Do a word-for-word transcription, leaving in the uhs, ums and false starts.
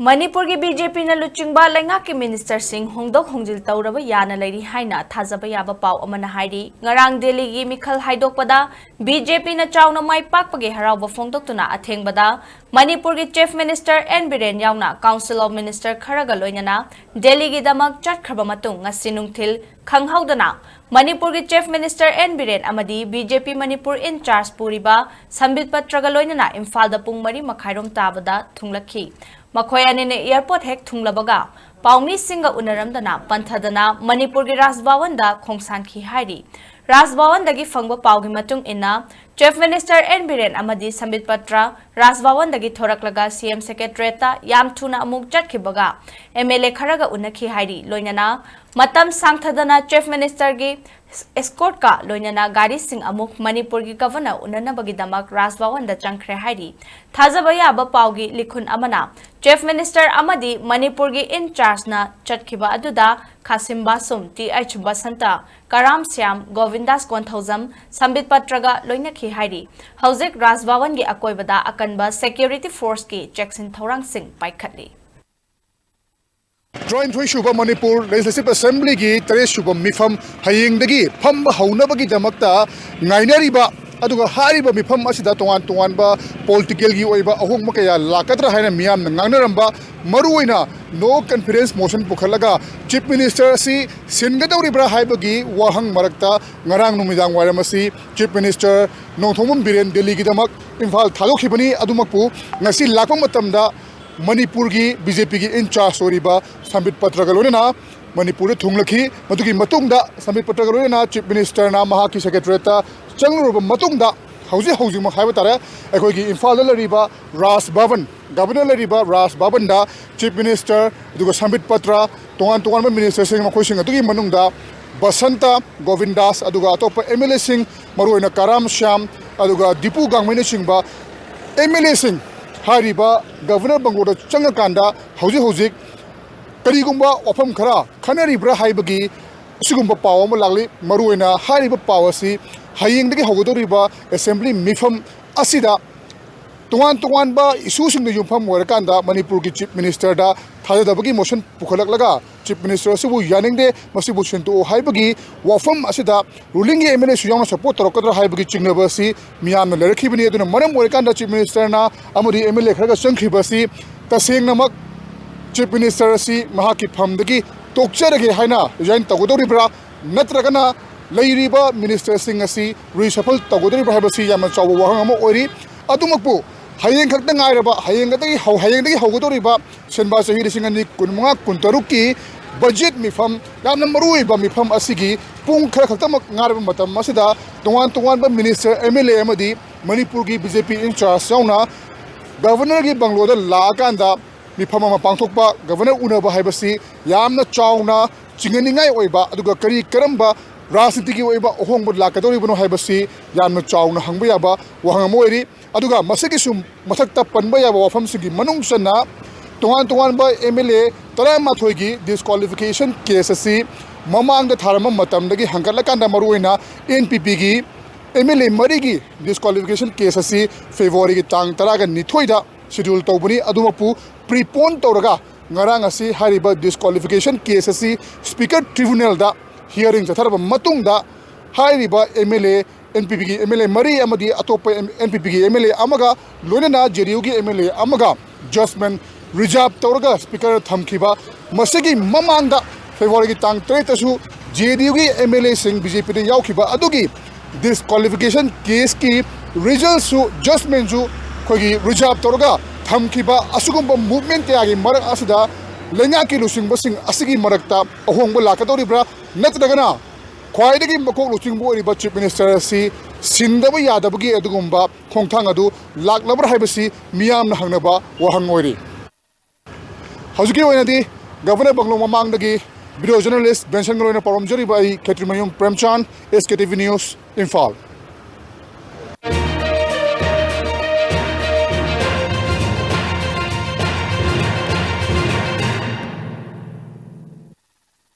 ꯃꯅꯤꯄꯨꯔꯒꯤ B J ꯄꯤꯅ ꯂꯨꯆꯤꯡꯕ ꯂꯩꯉꯥꯛꯀꯤ ꯃꯤꯅꯤꯁꯇꯔꯁꯤꯡ ꯍꯣꯡꯗꯣꯛ ꯍꯣꯡꯖꯤꯜ ꯇꯧꯔꯕ ꯌꯥꯅ ꯂꯩꯔꯤ ꯍꯥꯏꯅ ꯊꯥꯖꯕ ꯌꯥꯕ ꯄꯥꯎ ꯑꯃꯅ ꯍꯥꯏꯔꯤ꯫ ꯉꯔꯥꯡ ꯗꯦꯜꯂꯤꯒꯤ ꯃꯤꯈꯜ ꯍꯥꯏꯗꯣꯛꯄꯗ ꯕꯤ ꯖꯦ ꯄꯤꯅ ꯆꯥꯎꯅ ꯃꯥꯏ ꯄꯥꯛꯄꯒꯤ ꯍꯔꯥꯎꯕ ꯐꯣꯡꯗꯣꯛꯇꯨꯅ ꯑꯊꯦꯡꯕꯗ ꯃꯅꯤꯄꯨꯔꯒꯤ ꯆꯤꯐ ꯃꯤꯅꯤꯁꯇꯔ ꯑꯦꯟ ꯕꯤꯔꯦꯟ ꯌꯥꯎꯅ ꯀꯥꯎꯟꯁꯤꯜ ꯑꯣꯐ ꯃꯤꯅꯤꯁꯇꯔ ꯈꯔꯒ ꯂꯣꯏꯅꯅ ꯗꯦꯜꯂꯤꯒꯤꯗꯃꯛ ꯆꯠꯈ꯭ꯔꯕ ꯃꯇꯨꯡ ꯉꯁꯤ ꯅꯨꯡꯊꯤꯜ ꯈꯪꯍꯧꯗꯅ ꯃꯅꯤꯄꯨꯔꯒꯤ ꯆꯤꯐ ꯃꯤꯅꯤꯁꯇꯔ ꯑꯦꯟ ꯕꯤꯔꯦꯟ ꯑꯃꯗꯤ ꯕꯤ ꯖꯦ ꯄꯤ ꯃꯅꯤꯄꯨꯔ ꯏꯟ ꯆꯥꯔꯖ ꯄꯨꯔꯤꯕ ꯁꯝꯕꯤꯠ ꯄꯇ꯭ꯔꯒ ꯂꯣꯏꯅꯅ ꯏꯝꯐꯥꯜꯗ ꯄꯨꯡ ꯃꯔꯤ ꯃꯈꯥꯏꯔꯣꯝ ꯇꯥꯕꯗ ꯊꯨꯡꯂꯛꯈꯤ꯫ ꯃꯈꯣꯏ ꯑꯅꯤꯅ ꯑꯦꯌꯔꯄꯣꯔꯠ ꯍꯦꯛ ꯊꯨꯡꯂꯕꯒ ꯄꯥꯎꯃꯤꯁꯤꯡꯒ ꯎꯅꯔꯝꯗꯅ ꯄꯟꯊꯗꯅ ꯃꯅꯤꯄꯨꯔꯒꯤ ꯔꯥꯖ ꯚꯋꯟꯗ ꯈꯣꯡꯁꯥꯟꯈꯤ ꯍꯥꯏꯔꯤ꯫ ꯔꯥꯖ ꯚꯋꯟꯗꯒꯤ ꯐꯪꯕ ꯄꯥꯎꯒꯤ ꯃꯇꯨꯡ ꯏꯟꯅ, ꯆꯤꯐ ꯃꯤꯅꯤꯁꯇꯔ ꯑꯦꯟ ꯕꯤꯔꯦꯟ ꯑꯃꯗꯤ ꯁꯝꯕꯤꯠ ꯄꯇ꯭ꯔ ꯔꯥꯖ ꯚꯋꯟꯗꯒꯤ ꯊꯣꯔꯛꯂꯒ ꯁꯤ ꯑꯦꯝ ꯁꯦꯀ꯭ꯔꯦꯇꯔꯤꯌꯦꯠꯇ ꯌꯥꯝ ꯊꯨꯅ ꯑꯃꯨꯛ ꯆꯠꯈꯤꯕꯒ ꯑꯦꯝ ꯑꯦꯜ ꯑꯦ ꯈꯔꯒ ꯎꯅꯈꯤ ꯍꯥꯏꯔꯤ꯫ ꯂꯣꯏꯅꯅ ꯃꯇꯝ ꯁꯥꯡꯊꯗꯅ ꯆꯤꯐ ꯃꯤꯅꯤꯁꯇꯔꯒꯤ ꯑꯦꯁꯀꯣꯔꯠꯀ ꯂꯣꯏꯅꯅ ꯒꯥꯔꯤꯁꯤꯡ ꯑꯃꯨꯛ ꯃꯅꯤꯄꯨꯔꯒꯤ ꯒꯚꯔꯅꯔ ꯎꯅꯅꯕꯒꯤꯗꯃꯛ ꯔꯥꯖ ꯚꯋꯟꯗ ꯆꯪꯈ꯭ꯔꯦ ꯍꯥꯏꯔꯤ꯫ ꯊꯥꯖꯕ ꯌꯥꯕ ꯄꯥꯎꯒꯤ ꯂꯤꯈꯨꯟ ꯑꯃꯅ ꯆꯤꯐ ꯃꯤꯅꯤꯁꯇꯔ ꯑꯃꯗꯤ ꯃꯅꯤꯄꯨꯔꯒꯤ ꯏꯟ ꯆꯥꯔꯖꯅ ꯆꯠꯈꯤꯕ ꯑꯗꯨꯗ ꯈꯥꯁꯤꯝ ꯕꯥꯁꯨꯝ, ꯇꯤ ꯑꯩꯆ ꯕꯁꯟꯇ, ꯀꯔꯥꯝ ꯁ꯭ꯌꯥꯝ, ꯒꯣꯕꯤꯟꯗꯥꯁ ꯀꯣꯟꯊꯧꯖꯝ, ꯁꯝꯕꯤꯠ ꯄꯇ꯭ꯔꯒ ꯂꯣꯏꯅꯈꯤ ꯍꯥꯏꯔꯤ꯫ ꯍꯧꯖꯤꯛ ꯔꯥꯖ ꯚꯋꯟꯒꯤ ꯑꯀꯣꯏꯕꯗ ꯑꯀꯟꯕ ꯁꯦꯀ꯭ꯌꯨꯔꯤꯇꯤ ꯐꯣꯔꯁꯀꯤ ꯆꯦꯛꯁꯤꯟ ꯊꯧꯔꯥꯡꯁꯤꯡ ꯄꯥꯏꯈꯠꯂꯤ꯫ ꯇꯔꯥꯅꯤꯊꯣꯏ ꯁꯨꯕ ꯃꯅꯤꯄꯨꯔ ꯂꯦꯖꯤꯁꯂꯦꯇꯤꯚ ꯑꯦꯁꯦꯝꯕ꯭ꯂꯤꯒꯤ ꯇꯔꯦꯠ ꯁꯨꯕ ꯃꯤꯐꯝ ꯍꯌꯦꯡꯗꯒꯤ ꯐꯝꯕ ꯍꯧꯅꯕꯒꯤꯗꯃꯛꯇ ꯉꯥꯏꯅꯔꯤꯕ, ꯑꯗꯨꯒ ꯍꯥꯏꯔꯤꯕ ꯃꯤꯐꯝ ꯑꯁꯤꯗ ꯇꯣꯉꯥꯟ ꯇꯣꯉꯥꯟꯕ ꯄꯣꯂꯤꯇꯤꯀꯦꯜꯒꯤ ꯑꯣꯏꯕ ꯑꯍꯣꯡꯕ ꯀꯌꯥ ꯂꯥꯛꯀꯗ꯭ꯔꯥ ꯍꯥꯏꯅ ꯃꯤꯌꯥꯝꯅ ꯉꯥꯡꯅꯔꯝꯕ, ꯃꯔꯨꯑꯣꯏꯅ ꯅꯣ ꯀꯟꯐꯤꯗꯦꯟꯁ ꯃꯣꯁꯟ ꯄꯨꯈꯠꯂꯒ ꯆꯤꯐ ꯃꯤꯅꯤꯁꯇꯔ ꯑꯁꯤ ꯁꯤꯟꯒꯗꯧꯔꯤꯕ꯭ꯔꯥ ꯍꯥꯏꯕꯒꯤ ꯋꯥꯍꯪ ꯃꯔꯛꯇ ꯉꯔꯥꯡ ꯅꯨꯃꯤꯗꯥꯡ ꯋꯥꯏꯔꯝ ꯑꯁꯤ ꯆꯤꯐ ꯃꯤꯅꯤꯁꯇꯔ ꯅꯣꯡꯊꯣꯝꯕꯝ ꯕꯤꯔꯦꯟ ꯗꯦꯜꯂꯤꯒꯤꯗꯃꯛ ꯏꯝꯐꯥꯜ ꯊꯥꯗꯣꯛꯈꯤꯕꯅꯤ꯫ ꯑꯗꯨꯃꯛꯄꯨ ꯉꯁꯤ ꯂꯥꯛꯄ ꯃꯇꯝꯗ ꯃꯅꯤꯄꯨꯔꯒꯤ ꯕꯤ ꯖꯦ ꯄꯤꯒꯤ ꯏꯟ ꯆꯥꯔꯖ ꯑꯣꯏꯔꯤꯕ ꯁꯝꯕꯤꯠ ꯄꯇ꯭ꯔꯒ ꯂꯣꯏꯅꯅ ꯃꯅꯤꯄꯨꯔꯗ ꯊꯨꯡꯂꯈꯤ꯫ ꯃꯗꯨꯒꯤ ꯃꯇꯨꯡꯗ ꯁꯝꯕꯤꯠ ꯄꯇ꯭ꯔꯒ ꯂꯣꯏꯅꯅ ꯆꯤꯐ ꯃꯤꯅꯤꯁꯇꯔꯅ ꯃꯍꯥꯛꯀꯤ ꯁꯦꯀ꯭ꯔꯦꯇꯔꯤꯌꯦꯠꯇ ꯆꯪꯂꯨꯔꯕ ꯃꯇꯨꯡꯗ, ꯍꯧꯖꯤꯛ ꯍꯧꯖꯤꯛꯃꯛ ꯍꯥꯏꯕ ꯇꯥꯔꯦ, ꯑꯩꯈꯣꯏꯒꯤ ꯏꯝꯐꯥꯜꯗ ꯂꯩꯔꯤꯕ ꯔꯥꯖ ꯚꯕꯟ, ꯒꯕꯔꯅꯔ ꯂꯩꯔꯤꯕ ꯔꯥꯖ ꯚꯕꯟꯗ ꯆꯤꯐ ꯃꯤꯅꯤꯁꯇꯔ, ꯑꯗꯨꯒ ꯁꯝꯕꯤꯠ ꯄꯇ꯭ꯔ, ꯇꯣꯉꯥꯟ ꯇꯣꯉꯥꯟꯕ ꯃꯤꯅꯤꯁꯇꯔꯁꯤꯡ, ꯃꯈꯣꯏꯁꯤꯡ ꯑꯗꯨꯒꯤ ꯃꯅꯨꯡꯗ ꯕꯁꯟꯇ, ꯒꯣꯕꯤꯟꯗꯥꯁ, ꯑꯗꯨꯒ ꯑꯇꯣꯞꯄ ꯑꯦꯝ ꯑꯦꯜ ꯑꯦꯁꯤꯡ, ꯃꯔꯨꯑꯣꯏꯅ ꯀꯔꯥꯝ ꯁ꯭ꯌꯥꯝ, ꯑꯗꯨꯒ ꯗꯤꯄꯨ ꯒꯥꯡꯃꯩꯅꯆꯤꯡꯕ ꯑꯦꯝ ꯑꯦꯜ ꯑꯦꯁꯤꯡ ꯍꯥꯏꯔꯤꯕ ꯒꯕꯔꯅꯔ ꯕꯪꯒ꯭ꯂꯣꯗ ꯆꯪꯉꯀꯥꯟꯗ ꯍꯧꯖꯤꯛ ꯍꯧꯖꯤꯛ ꯀꯔꯤꯒꯨꯝꯕ ꯋꯥꯐꯝ ꯈꯔ ꯈꯟꯅꯔꯤꯕ꯭ꯔꯥ ꯍꯥꯏꯕꯒꯤ ꯑꯁꯤꯒꯨꯝꯕ ꯄꯥꯎ ꯑꯃ ꯂꯥꯛꯂꯤ꯫ ꯃꯔꯨꯑꯣꯏꯅ ꯍꯥꯏꯔꯤꯕ ꯄꯥꯎ ꯑꯁꯤ ꯍꯌꯦꯡꯗꯒꯤ ꯍꯧꯒꯗꯧꯔꯤꯕ ꯑꯦꯁꯦꯝꯕ꯭ꯂꯤ ꯃꯤꯐꯝ ꯑꯁꯤꯗ ꯇꯣꯉꯥꯟ ꯇꯣꯉꯥꯟꯕ ꯏꯁꯨꯁꯤꯡꯗ ꯌꯨꯝꯐꯝ ꯑꯣꯏꯔꯀꯥꯟꯗ ꯃꯅꯤꯄꯨꯔꯒꯤ ꯆꯤꯐ ꯃꯤꯅꯤꯁꯇꯔꯗ ꯊꯥꯖꯗꯕꯒꯤ ꯃꯣꯁꯟ ꯄꯨꯈꯠꯂꯛꯂꯒ ꯆꯤꯐ ꯃꯤꯅꯤꯁꯇꯔ ꯑꯁꯤꯕꯨ ꯌꯥꯅꯤꯡꯗꯦ, ꯃꯁꯤꯕꯨ ꯁꯤꯟꯗꯣꯛꯎ ꯍꯥꯏꯕꯒꯤ ꯋꯥꯐꯝ ꯑꯁꯤꯗ ꯔꯨꯂꯤꯡꯒꯤ ꯑꯦꯝ ꯑꯦꯜ ꯑꯦꯁꯨ ꯌꯥꯎꯅ ꯁꯄꯣꯔꯠ ꯇꯧꯔꯛꯀꯗ꯭ꯔꯥ ꯍꯥꯏꯕꯒꯤ ꯆꯤꯡꯅꯕ ꯑꯁꯤ ꯃꯤꯌꯥꯝꯅ ꯂꯩꯔꯛꯈꯤꯕꯅꯤ꯫ ꯑꯗꯨꯅ ꯃꯔꯝ ꯑꯣꯏꯔꯀꯥꯟꯗ ꯆꯤꯐ ꯃꯤꯅꯤꯁꯇꯔꯅ ꯑꯃꯗꯤ ꯑꯦꯝ ꯑꯦꯜ ꯑꯦ ꯈꯔꯒ ꯆꯪꯈꯤꯕ ꯑꯁꯤ ꯇꯁꯦꯡꯅꯃꯛ ꯆꯤꯐ ꯃꯤꯅꯤꯁꯇꯔ ꯑꯁꯤ ꯃꯍꯥꯛꯀꯤ ꯐꯝꯗꯒꯤ ꯇꯣꯛꯆꯔꯒꯦ ꯍꯥꯏꯅ ꯔꯤꯖꯥꯏꯟ ꯇꯧꯒꯗꯧꯔꯤꯕ꯭ꯔꯥ, ꯅꯠꯇ꯭ꯔꯒꯅ ꯂꯩꯔꯤꯕ ꯃꯤꯅꯤꯁꯇꯔꯁꯤꯡ ꯑꯁꯤ ꯔꯤꯁꯐꯜ ꯇꯧꯒꯗꯧꯔꯤꯕ꯭ꯔꯥ ꯍꯥꯏꯕꯁꯤ ꯌꯥꯝꯅ ꯆꯥꯎꯕ ꯋꯥꯍꯪ ꯑꯃ ꯑꯣꯏꯔꯤ꯫ ꯑꯗꯨꯃꯛꯄꯨ ꯍꯌꯦꯡ ꯈꯛꯇ ꯉꯥꯏꯔꯕ, ꯍꯌꯦꯡꯗꯒꯤ ꯍꯧ-, ꯍꯌꯦꯡꯗꯒꯤ ꯍꯧꯒꯗꯧꯔꯤꯕ ꯁꯦꯟꯕꯥ ꯆꯍꯤ ꯂꯤꯁꯤꯡ ꯑꯅꯤ ꯀꯨꯟꯃꯉꯥ ꯀꯨꯟꯇꯔꯨꯛꯀꯤ ꯕꯖꯦꯠ ꯃꯤꯐꯝ, ꯌꯥꯝꯅ ꯃꯔꯨꯑꯣꯏꯕ ꯃꯤꯐꯝ ꯑꯁꯤꯒꯤ ꯄꯨꯡ ꯈꯔ ꯈꯛꯇꯃꯛ ꯉꯥꯏꯔꯕ ꯃꯇꯝ ꯑꯁꯤꯗ ꯇꯣꯉꯥꯟ ꯇꯣꯉꯥꯟꯕ ꯃꯤꯅꯤꯁꯇꯔ, ꯑꯦꯝ ꯑꯦꯜ ꯑꯦ ꯑꯃꯗꯤ ꯃꯅꯤꯄꯨꯔꯒꯤ ꯕꯤ ꯖꯦ ꯄꯤ ꯏꯟꯆꯥꯔꯖ ꯌꯥꯎꯅ ꯒꯚꯔꯅꯔꯒꯤ ꯕꯪꯒ꯭ꯂꯣꯗ ꯂꯥꯛꯑꯀꯥꯟꯗ ꯃꯤꯐꯝ ꯑꯃ ꯄꯥꯡꯊꯣꯛꯄ, ꯒꯚꯔꯅꯔ ꯎꯅꯕ ꯍꯥꯏꯕꯁꯤ ꯌꯥꯝꯅ ꯆꯥꯎꯅ ꯆꯤꯡꯅꯅꯤꯡꯉꯥꯏ ꯑꯣꯏꯕ, ꯑꯗꯨꯒ ꯀꯔꯤ ꯀꯔꯝꯕ ꯔꯥꯖꯅꯤꯇꯤꯒꯤ ꯑꯣꯏꯕ ꯑꯍꯣꯡꯕ ꯂꯥꯛꯀꯗꯧꯔꯤꯕꯅꯣ ꯍꯥꯏꯕꯁꯤ ꯌꯥꯝꯅ ꯆꯥꯎꯅ ꯍꯪꯕ ꯌꯥꯕ ꯋꯥꯍꯪ ꯑꯃ ꯑꯣꯏꯔꯤ꯫ ꯑꯗꯨꯒ ꯃꯁꯤꯒꯤꯁꯨ ꯃꯊꯛꯇ ꯄꯟꯕ ꯌꯥꯕ ꯋꯥꯐꯝꯁꯤꯡꯒꯤ ꯃꯅꯨꯡ ꯆꯟꯅ ꯇꯣꯉꯥꯟ ꯇꯣꯉꯥꯟꯕ ꯑꯦꯝ ꯑꯦꯜ ꯑꯦ ꯇꯔꯥꯃꯥꯊꯣꯏꯒꯤ ꯗꯤꯁꯀ꯭ꯋꯥꯂꯤꯐꯤꯀꯦꯁꯟ ꯀꯦꯁ ꯑꯁꯤ ꯃꯃꯥꯡꯗ ꯊꯥꯔꯝꯕ ꯃꯇꯝꯗꯒꯤ ꯍꯪꯒꯠꯂꯀꯥꯟꯗ ꯃꯔꯨꯑꯣꯏꯅ ꯑꯦꯟ ꯄꯤ ꯄꯤꯒꯤ ꯑꯦꯝ ꯑꯦꯜ ꯑꯦ ꯃꯔꯤꯒꯤ ꯗꯤꯁꯀ꯭ꯋꯥꯂꯤꯐꯤꯀꯦꯁꯟ ꯀꯦꯁ ꯑꯁꯤ ꯐꯦꯕ꯭ꯔꯨꯋꯥꯔꯤꯒꯤ ꯇꯥꯡ ꯇꯔꯥꯒ ꯅꯤꯊꯣꯏꯗ ꯁꯦꯗ꯭ꯌꯨꯜ ꯇꯧꯕꯅꯤ꯫ ꯑꯗꯨꯃꯛꯄꯨ ꯄ꯭ꯔꯤꯄꯣꯟ ꯇꯧꯔꯒ ꯉꯔꯥꯡ ꯑꯁꯤ ꯍꯥꯏꯔꯤꯕ ꯗꯤꯁꯀ꯭ꯋꯥꯂꯤꯐꯤꯀꯦꯁꯟ ꯀꯦꯁ ꯑꯁꯤ ꯁ꯭ꯄꯤꯀꯔ ꯇ꯭ꯔꯤꯕꯨꯅꯦꯜꯗ ꯍꯤꯌꯥꯔꯤꯡ ꯆꯠꯊꯔꯕ ꯃꯇꯨꯡꯗ ꯍꯥꯏꯔꯤꯕ M L A, N P ꯄꯤꯒꯤ ꯑꯦꯝ ꯑꯦꯜ ꯑꯦ ꯃꯔꯤ ꯑꯃꯗꯤ ꯑꯇꯣꯞꯄ ꯑꯦꯝ-, ꯑꯦꯟ ꯄꯤ ꯄꯤꯒꯤ ꯑꯦꯝ ꯑꯦꯜ ꯑꯦ ꯑꯃꯒ ꯂꯣꯏꯅꯅ ꯖꯦ ꯗꯤ ꯌꯨꯒꯤ ꯑꯦꯝ ꯑꯦꯜ ꯑꯦ ꯑꯃꯒ ꯖꯖꯃꯦꯟ ꯔꯤꯖꯥꯔꯚ ꯇꯧꯔꯒ ꯁ꯭ꯄꯤꯀꯔ ꯊꯝꯈꯤꯕ꯫ ꯃꯁꯤꯒꯤ ꯃꯃꯥꯡꯗ ꯐꯦꯕ꯭ꯔꯨꯋꯥꯔꯤꯒꯤ ꯇꯥꯡ ꯇꯔꯦꯠꯇꯁꯨ ꯖꯦ ꯗꯤ ꯌꯨꯒꯤ ꯑꯦꯝ ꯑꯦꯜ ꯑꯦꯁꯤꯡ ꯕꯤ ꯖꯦ ꯄꯤꯗ ꯌꯥꯎꯈꯤꯕ ꯑꯗꯨꯒꯤ ꯗꯤꯁꯀ꯭ꯋꯥꯂꯤꯐꯤꯀꯦꯁꯟ ꯀꯦꯁꯀꯤ ꯔꯤꯖꯜꯁꯨ, ꯖꯖꯃꯦꯟꯁꯨ ꯑꯩꯈꯣꯏꯒꯤ ꯔꯤꯖꯥꯔꯚ ꯇꯧꯔꯒ ꯊꯝꯈꯤꯕ꯫ ꯑꯁꯤꯒꯨꯝꯕ ꯃꯨꯚꯃꯦꯟ ꯀꯌꯥꯒꯤ ꯃꯔꯛ ꯑꯁꯤꯗ ꯂꯩꯉꯥꯛꯀꯤ ꯂꯨꯆꯤꯡꯕꯁꯤꯡ ꯑꯁꯤꯒꯤ ꯃꯔꯛꯇ ꯑꯍꯣꯡꯕ ꯂꯥꯛꯀꯗꯧꯔꯤꯕ꯭ꯔꯥ, ꯅꯠꯇ꯭ꯔꯒꯅ ꯈ꯭ꯋꯥꯏꯗꯒꯤ ꯃꯀꯣꯛ ꯂꯨꯆꯤꯡꯕ ꯑꯣꯏꯔꯤꯕ ꯆꯤꯐ ꯃꯤꯅꯤꯁꯇꯔ ꯑꯁꯤ ꯁꯤꯟꯗꯕ ꯌꯥꯗꯕꯒꯤ ꯑꯗꯨꯒꯨꯝꯕ ꯈꯣꯡꯊꯥꯡ ꯑꯗꯨ ꯂꯥꯛꯂꯕ꯭ꯔꯥ ꯍꯥꯏꯕꯁꯤ ꯃꯤꯌꯥꯝꯅ ꯍꯪꯅꯕ ꯋꯥꯍꯪ ꯑꯣꯏꯔꯤ꯫ ꯍꯧꯖꯤꯛꯀꯤ ꯑꯣꯏꯅꯗꯤ ꯒꯚꯔꯅꯔ ꯕꯪꯒ꯭ꯂꯣ ꯃꯃꯥꯡꯗꯒꯤ ꯚꯤꯗꯤꯑꯣ ꯖꯔꯅꯦꯂꯤꯁ ꯕꯦꯟꯁꯟꯒ ꯂꯣꯏꯅ ꯄꯥꯎꯔꯝꯖꯔꯤꯕ ꯑꯩ ꯈꯦꯇ꯭ꯔꯤꯃꯌꯨꯝ ꯄ꯭ꯔꯦꯝꯆꯥꯟ, ꯑꯦꯁ ꯀꯦ ꯇꯤ ꯚꯤ ꯅ꯭ꯌꯨꯁ, ꯏꯝꯐꯥꯜ꯫